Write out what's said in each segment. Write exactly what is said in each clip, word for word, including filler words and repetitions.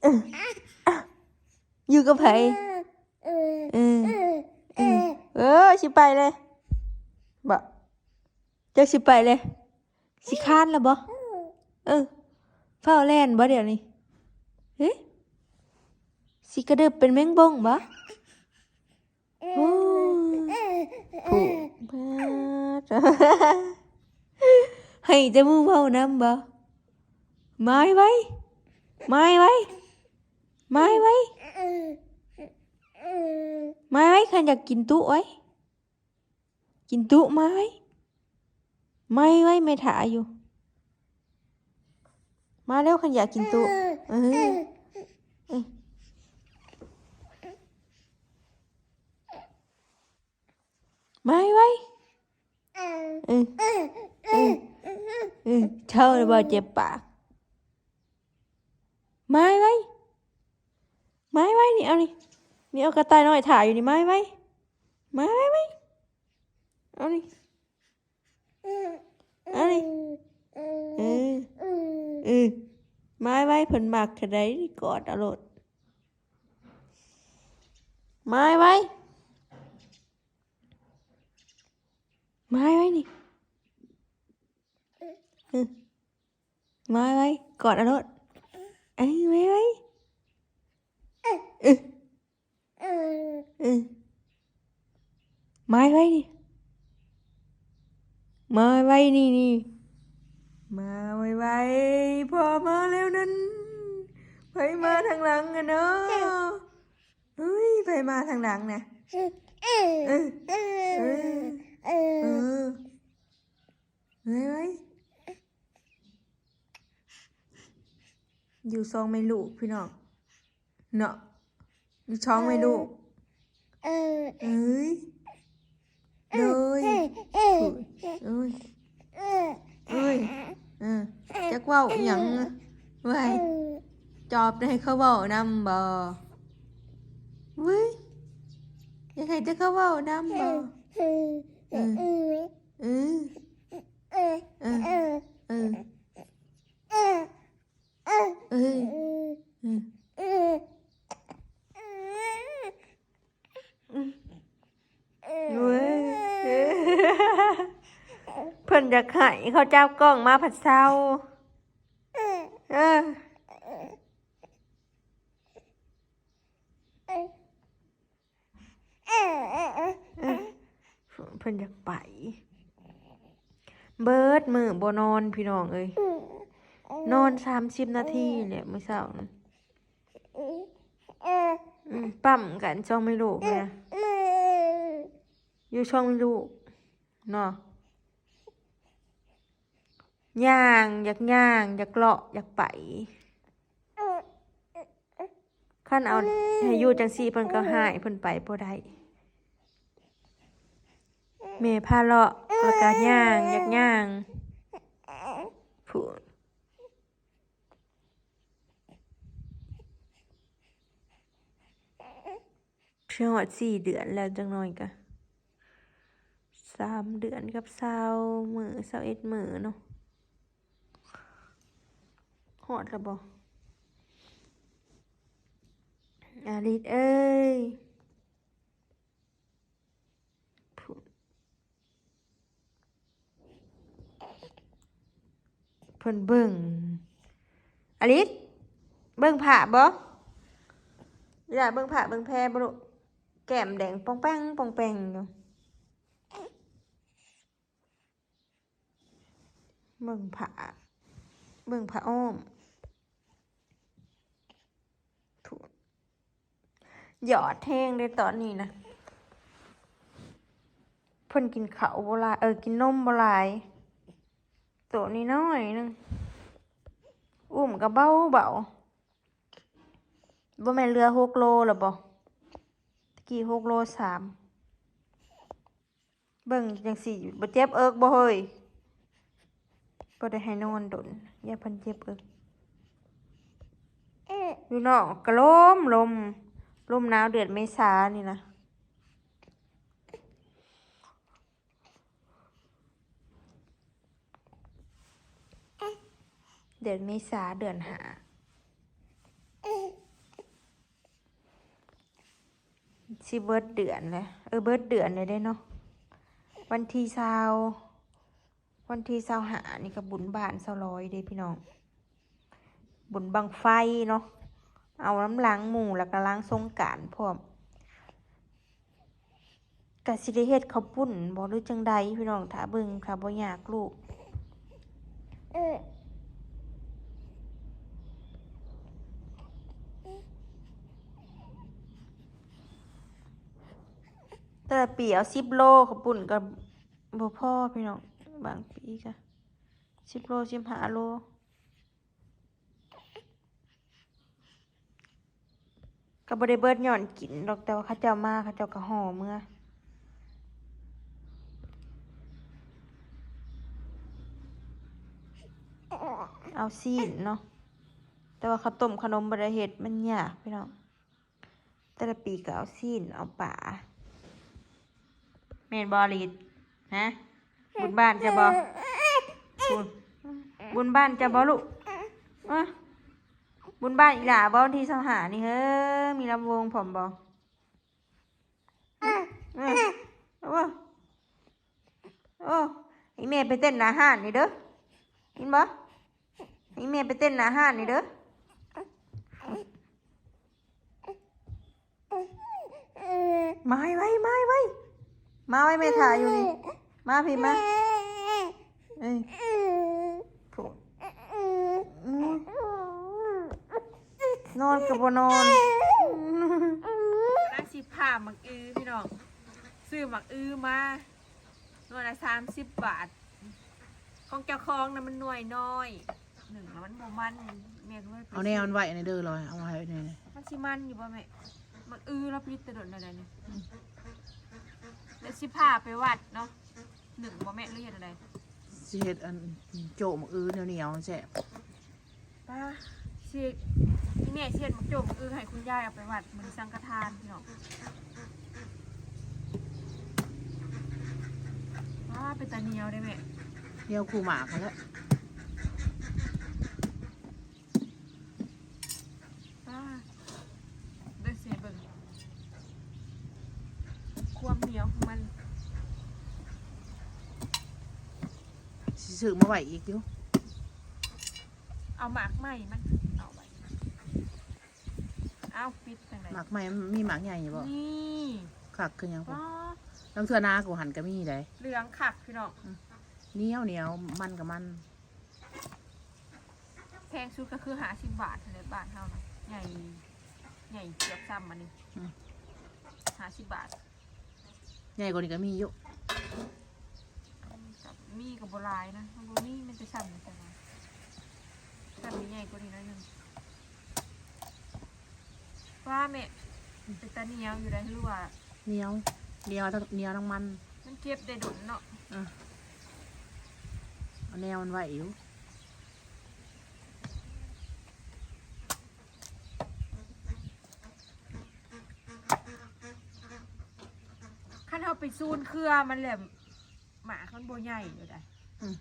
เออ อ่ะ อยู่กับไผ เออ เออ เออ สิไปเลย บ่ จักสิไปเลย สิคานแล้วบ่ เออ ฟ้าวแล่นบ่เดี๋ยวนี้ เฮ้ย สิกระดึบเป็นแมงบงบ่ โอ้ ผู้ ให้แต่หมู่เว้านำบ่ มาไวๆ มาไวๆ มาไวๆ มาไวๆ คันอยากกินตุ๊ไว้ กินตุ๊มาไวๆ มาไวๆ แม่ถ่าอยู่ มาเร็ว คันอยากกินตุ๊ เออ เออ มาไวๆ เออ เออ เออ เท่าแล้วบ่เจ็บปาก มาไวๆ มาไวๆ นี่ เอานี่ นี่เอากระต่ายน้อยถ่าอยู่นี่ มาไวๆ มาไวๆ เอานี่ เอานี่ เออ เออ มาไวๆ เพิ่นมักเท่าใดนี่กอดเอาโลด มาไวๆ มาไวๆ นี่ เออ มาไวๆ กอดเอาโลด เอ้ย ไวไวๆ เออ เออ มาไวๆ นี่ มาไวๆ นี่ นี่ มาไวๆ พ่อมาแล้วนั่น ไผมาทางหลังอะเนาะ เฮ้ย ไผมาทางหลังนะ เออ เออ เออ เออ เฮ้ย อยู่ซองไม่ลูกพี่น้อง เนาะ อยู่ซองไม่ลูก เออ เอ้ย เอ้ย เอ้ย เอ้ย เอ้ย เออ จักเว้าอิหยัง เว้ย จอบได้เขาเว้านำบ่ เว้ย อยากให้แต่เขาเว้านำบ่ เออ เออ เออ เออ เออ เออ เออ เออ เว้ย เพิ่นอยากให้เขาจับกล้องมาผัดเซา เออ เพิ่นอยากไป เบิดมื้อบ่นอนพี่น้องเอ้ย นอนสามสิบนาทีเนี่ยมื้อเช้านะ อืม ปั๊มกันช่องไม่ลูกเนี่ย อยู่ช่องไม่ลูกเนาะ ย่าง อยากย่าง อยากเลาะ อยากไป คันเอาให้อยู่จังซี่ เพิ่นก็ฮ้าย เพิ่นไปบ่ได้ แม่พาเลาะ แล้วก็ย่าง อยากย่าง พู้น สิฮอดสี่เดือนแล้ว จักหน่อยก็สามเดือนกับซาวมื้อ ซาวเอ็ดมื้อเนาะ ฮอดแล้วบ่ อาริสเอ้ย พู้น เพิ่นเบิ่ง อาริส เบิ่งผ้าบ่ อีหล่าเบิ่งผ้าเบิ่งแพรบ่ลูก แก้มแดงป่องแป้งป่องแป้งอยู่ เบิ่งผ้า เบิ่งผ้าอ้อม พู้น หยอดแฮงเด้ตอนนี้นะ เพิ่นกินข้าวบ่หลาย เออ กินนมบ่หลาย โตนี้น้อยหนึ่ง อุ้มก็เบาเบา บ่แม่นเหลือหกโลแล้วบ่ ตะกี้หกโลสาม เบิ่งจังซี่ บ่เจ็บเอิกบ่เฮ้ย บ่ได้ให้นอนดน ย่านเพิ่นเจ็บเอิก อยู่นอกก็ลม ลม ลมหนาวเดือนเมษานี่นะ เดือนเมษา เดือนห้า สิเบิดเดือนเลย เออ เบิดเดือนเลยเด้เนาะ วันที่ซาว วันที่ซาวห้านี่ก็บุญบ้านซาวร้อยเด้พี่น้อง บุญบั้งไฟเนาะ เอาน้ำล้างหมู่แล้วก็ล้างสงกรานต์พร้อม กะสิได้เฮ็ดข้าวปุ้นบ่หรือจั่งใดพี่น้อง ถ้าเบิ่ง ถ้าบ่อยากลูก แต่ละปีเอาสิบโลข้าวปุ้นก็บ่พอพี่น้อง บางปีก็สิบโล สิบห้าโล ก็บ่ได้เบิดย้อนกินดอก แต่ว่าเขาเจ้ามา เขาเจ้าก็ห่อเมือ เอาซี้นเนาะ แต่ว่าข้าวต้มขนมบ่ได้เฮ็ด มันยากพี่น้อง แต่ละปีก็เอาซี้นเอาปลา แม่นบ่ลิด ฮะ บุญบ้านจะบ่ บุญ บุญบ้านจะบ่ลูก อะ บุญบ้านอีหล่าบ่ วันที่ซาวห้านี่ เฮ้อ มีลำวงพร้อมบ่ เออ เออ โอ้ อีแม่ไปเต้นหน้าห้านนี่เด้อ เห็นบ่ อีแม่ไปเต้นหน้าห้านนี่เด้อ มาไว้ มาไว้ มาไว้ แม่ถ่ายอยู่นี่ มาพี่มา เอ้ย โผล่ อืม นอนก็บ่นอน น่าสิพาหมากอื้อพี่น้อง ซื้อหมากอื้อมา หน่วยละสามสิบบาท ของเจ้าของนะมันหน่วยน้อย หนึ่งแล้วมันบ่มัน แม่ก็เลยไป เอาแนวมันไว้ในเด้อลอย เอาไว้ใน มันสิมันอยู่บ่แม่ หมากอื้อแล้วพิษแต่โดนอะไรนี่ เดี๋ยวสิพาไปวัดเนาะ หนึ่งบ่แม่หรือเฮ็ดอะไร สิเฮ็ดอันโจ๊ะหมากอื้อเหนียวๆแซ่บ ป้า สิ อีแม่สิเฮ็ดหมากโจ๊ะหมากอื้อให้คุณยายเอาไปวัดมื้อสังฆทานพี่น้อง ป้า เป็นตาเหนียวได้แม่ เหนียวคู่หมากหั้นแหละ ป้า เบิ่งสิเบิ่ง ความเหนียวของมัน สิซื้อมาไว้อีกอยู่ เอาหมากใหม่มันเอาไว้ เอาปิดจังได๋ หมากใหม่มันมีหมากใหญ่อยู่บ่ นี่ คักคือหยังบ่ ป้า ลางเทื่อนากูหันก็มีได้ เหลืองคักพี่น้อง เหนียวเหนียว มันก็มัน แพงสุดก็คือห้าสิบบาทเท่านั้นบ้านเฮานะ ใหญ่ ใหญ่เกือบซ้ำอันนี้ อืม ห้าสิบบาท ใหญ่กว่านี้ก็มีอยู่ กับมีก็บ่หลายนะ มันบ่มี มันจะซ้ำนี่แต่ว่าซ้ำนี่ใหญ่กว่านี้หน่อยหนึ่ง ว่าแม่ เป็นตาเหนียวอยู่ได้หรือว่า เหนียว เหนียวทั้ง เหนียวทั้งมัน มันเก็บได้โดนเนาะ อ่ะ เอาแนวมันไว้อยู่ คันเฮาไปซูนเครือมันแหละ หมากมันบ่ใหญ่อยู่ได้ อืม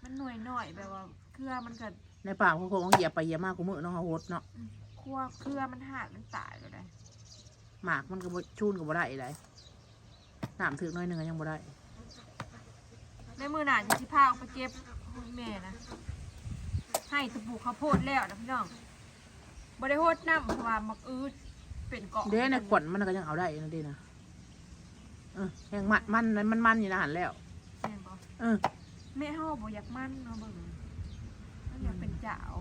มันหน่วยน้อยแบบว่าเครือมันก็ ในป่าเขาคงเหยียบไปเหยียบมากูมื้อเนาะ เฮาหดเนาะ อืม เครือ เครือมันหาดมันตายอยู่ได้ หมากมันก็บ่ ชูนก็บ่ได้ได้ น้ำถืกหน่อยหนึ่งก็ยังบ่ได้ ในมื้อหน้าจะสิพาออกไปเก็บแม่นะ ให้ตะปลูกข้าวโพดแล้วนะพี่น้อง บ่ได้โหดน้ำเพราะว่าหมากอื้อเป็นเกาะ เด้ในขวัญมันก็ยังเอาได้นะเด้นะ เออ แห้งมัน มัน มัน มันอยู่นะหันแล้ว แม่นบ่ เออ แม่เฮาบ่อยากมันเนาะเบิ่ง มันอยากเป็นจ๋าว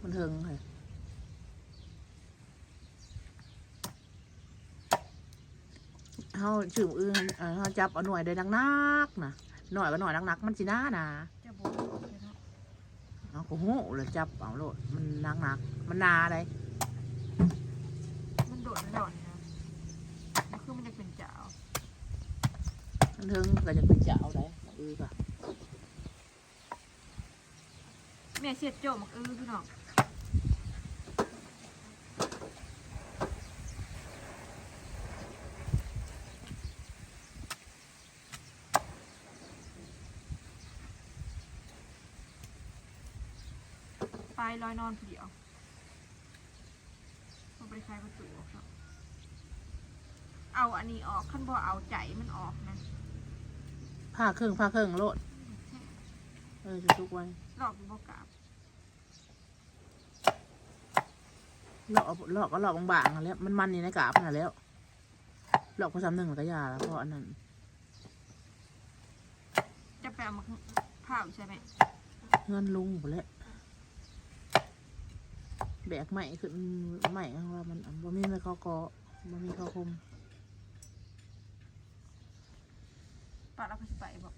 มันเทิงเลย เฮาชื่ออื่น เออ เฮาจับเอาหน่วยได้หนักๆนะ หน่อยก็หน่อยหนักๆ มันสิหนาหนา จะบ่รู้เลยเนาะ เอาก็ฮู้แล้วจับเอาโลด มันหนักๆ มันหนาได้ มันโดดมันหย่อนนะ มันคือมันจะเป็นจ๋าว มันเทิงก็จะเป็นจ๋าวได้ เออก็ แม่เสียดโจมหมากอื้อพี่น้อง ไปลอยนอนผู้เดียว บ่ไปคลายประตูออกเนาะ เอาอันนี้ออก คันบ่เอาใจมันออกนะ ผ่าครึ่ง ผ่าครึ่งโลด เออ จะสุกไว ลอกบ่กราบ ลอกเอา ลอกก็ลอกบางๆนั่นแหละ มันมันอยู่ในกาบนั่นแหละ ลอกพอซ้ำหนึ่งแล้วก็อย่าแล้ว เพราะอันนั้น จะไปเอามะพร้าวใช่ไหม เฮือนลุงพู้นแหละ แบกไม้ขึ้น ไม้ของเรามันบ่มีไม้เคาะเคาะ บ่มีเคาะคม ป้าเราก็สิไปบ่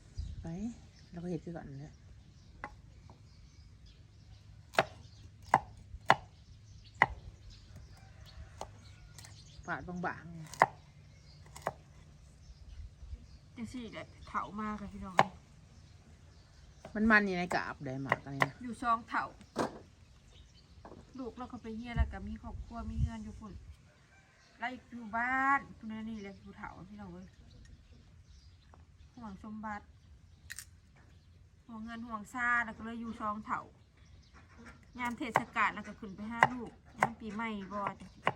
ไป เราก็เฮ็ดคือกันแหละ ปาดบางๆ จังซี่แหละ เฒ่ามาค่ะพี่น้อง มันมันอยู่ในกาบได้หมากอันนี้นะ อยู่สองเฒ่า ลูกเราก็ไปเฮียนแล้วก็มีครอบครัวมีเฮือนอยู่พุ่น แล้วอยู่บ้านพุ่นนี่แหละผู้เฒ่าพี่น้องเอ้ย ห่วงสมบัติ ห่วงเฮือนห่วงซา แล้วก็เลยอยู่สองเฒ่า ยามเทศกาลแล้วก็ขึ้นไปหาลูก ยามปีใหม่บ่จังซี้ บ่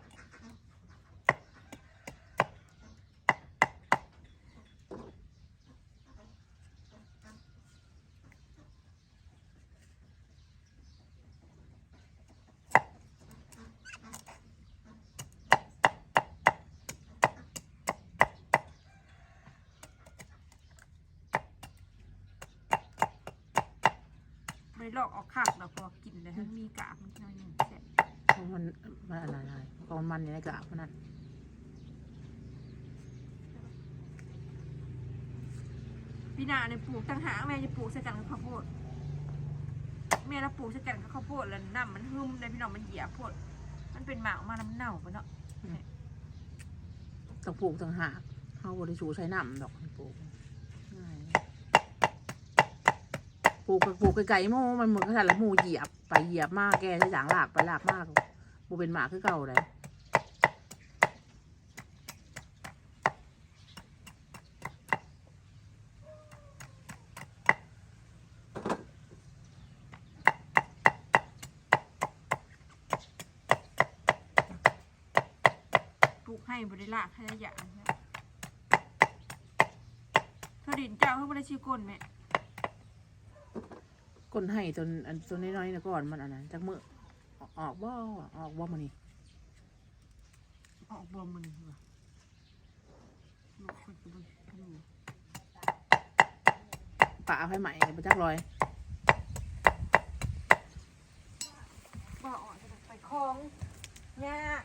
ได้ลอกออกคักดอก เพราะว่ากินแล้วมันมีกากมันหน่อยหนึ่งแซ่บ เพราะมัน มันอะไรๆ เพราะมันมันอยู่ในกากมันนั่น ปีหน้าเนี่ยปลูกต่างหาก แม่จะปลูกใส่กันกับข้าวโพด แม่ละปลูกใส่กันกับข้าวโพดแล้วน้ำมันหึมเลยพี่น้อง มันเหยียบโพด มันเป็นหมากออกมาแล้วมันเน่าไปเนาะ อืม ต้องปลูกต่างหาก เฮาบ่ได้สู่ใส่น้ำดอก ปลูกง่าย ปลูกก็ปลูกไกลๆหมู่ มันเหมือนกันแหละ หมู่เหยียบไปเหยียบมา แกใส่สางลากไปลากมา บ่เป็นหมากคือเก่าเลย ปลูกให้บ่ได้ลากให้อย่างนะ ถ้าดินเจ้าเขาบ่ได้ชื่อก้นแม่ ก้นให้ต้น อันต้นน้อยๆนะก่อนมันอันนั้น จักมื้อ ออกบ่ ออกบ่มื้อนี้ ออกบ่มื้อนี้วะ ลูกคนก็บ่อยู่ ปะเอาให้ใหม่ บ่จักลอย บ่ออกจะไปคลอง ยาก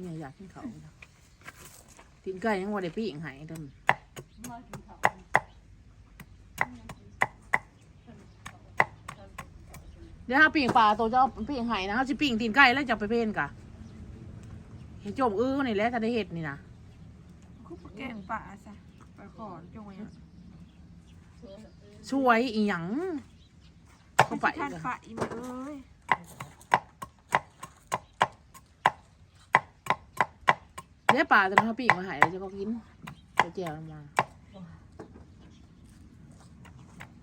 เนี่ยอยากกินข้าวนะ ตีนไก่ยังบ่ได้ปิ้งให้เด้อ เดี๋ยวเฮาปิ้งปลา โตจะเอาปิ้งให้นะ เฮาสิปิ้งตีนไก่แล้วจะไปเพนกะ เฮ็ดจมอื้อนี่แหละ ถ้าได้เฮ็ดนี่นะ คือบ่แกงปลาซะ ไปขอจงไว้ สวยอีหยัง เข้าไป ไปสิทันปะอีแม่เอ้ย เดี๋ยวปลาตัวนั้นเขาปิ้งมาให้ แล้วจะก็กิน ไปแจ่วมา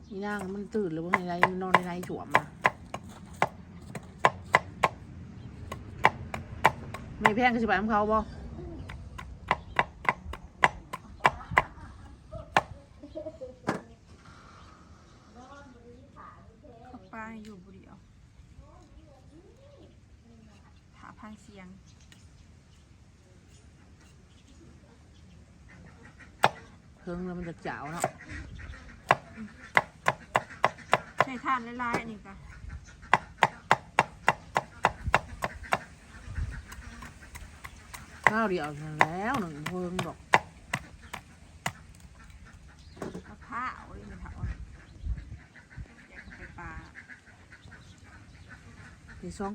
อีนางมันตื่นหรือว่าไง มันนอนในในสวมมา ไม่แพงก็สิไปนำเขาบ่ เขาปลาอยู่ผู้เดียว ถ้าฟังเสียง เพิ่งแล้วมันจะจ๋าวเนาะ ใช้ถ่านหลายๆ อันนี้กะ ข้าวเดียวนั่นแล้วหนึ่งเพิ่งดอก มะพร้าวนี่มันเถาะ อยากไปปลา มีสอง